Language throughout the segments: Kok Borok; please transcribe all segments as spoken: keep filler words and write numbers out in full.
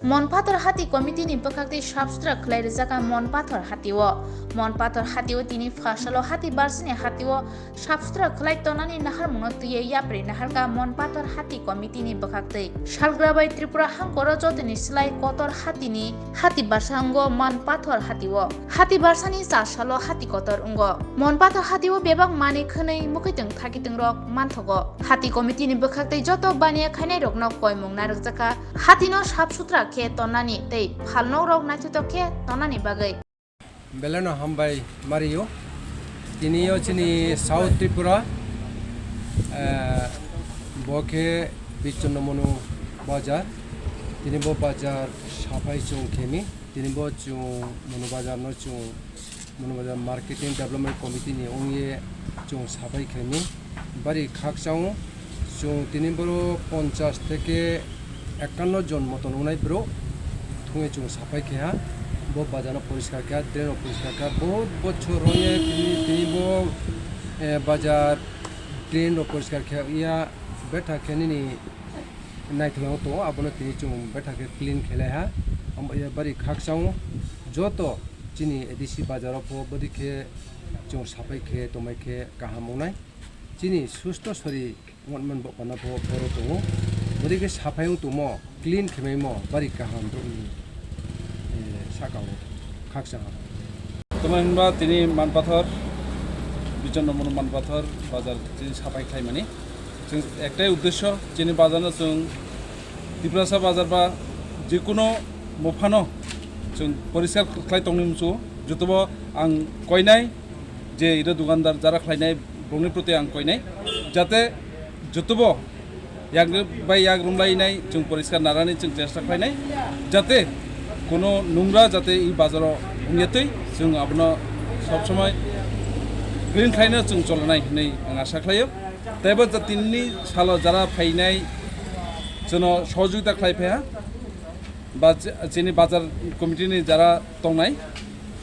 Monpathor Hati Committee ni bwkhaktwi sap sutra khwlai rijak kha Monpathor Hati o. Monpathor Hati o tini pha salo Hati Barsani Hati o sap sutra khwlai tongnani naharmungno twiwi yapri naharkha Monpathor Hati Committee ni bwkhaktwi. Salgra bai Tripura hangkoro jotoni slai kotor hatini Hati Barsa wngo Monpathor Hati o. Hati Barsani char salo hati kotor wngo. Monpathor Hati o bebak manwi khwnwi mwkhwitwng thakitungrok manthogo. Hati Committee ni bwkhaktwi joto baniya khainairokno koimung narwkjakha. Hatino sap sutra khe tonnani tei phalnokrok naithotok khe tonnani bagwi. Beleno hambai mario. Tini o chini South Tripura, eh, bo khe Bichonno Monu bazar. Tini bo bazar saphai chwng khemi. Tini bo chwng Monu bazar no chwng Monu bazar Marketing Development Committee ni wngye chwng saphai khemi. Bari khakchang o chwng tini boro ponchas theke ekanno jon moton wngnai borok thungwi chwng saphai khe ha. Bo bazar no poriskar khe ha, drain rok poriskar khe ha. Bahut bochor rwngye tini, tini bo, eh, bazar drain rok poriskar khe ya betha khe nini naitholang tongo, abono tini chwng betha khe clean khe lai ha. Amo ya bari khakchang o joto chini A D C bazar o pho bodi khe chwng saphai khe tongbai khe kaham wngnai. Chini susto sori wngmani bo kono pho boro tongo. Bodi khe saphai wng tongmo, clean khe maimo bari kaham borokni, eh, saka o khakchang ha. Tamo hinba tini Manpathor, Bichonno Monu Manpathor bazar tini saphai khlaimani. Chwng ektai uddesho, chini bazarno chwng Tiprasa bazar ba jekuno mophano chwng poriskar khlai tongni muchungo. Jotobo ang koinai je iro dukandar jara khlainai borokni proti ang koinai, jate jotobo yak bai yak romlainai chwng poriskar narani chwng chesta khlainai, jate kono nungra jate i bazaro wngya twi chwng abono sob somoi clean khlaino chwng cholanai hinwi ang asa khlaio. Teibo ja tinini salo jara phainai chwngno sohojogita khlai phaiha, ba ch-, chini bazar committee ni jara tongnai,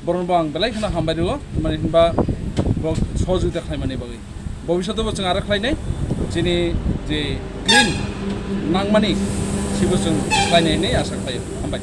borokno bo ang belai kheno hambai rwo, tamni hinba bo sohojogita khlaimani bagwi. Bobishoto bo chwng aro khlainai, chini je clean nangmani sibo chwng khlainai hinwi asa khlaio. Hambai.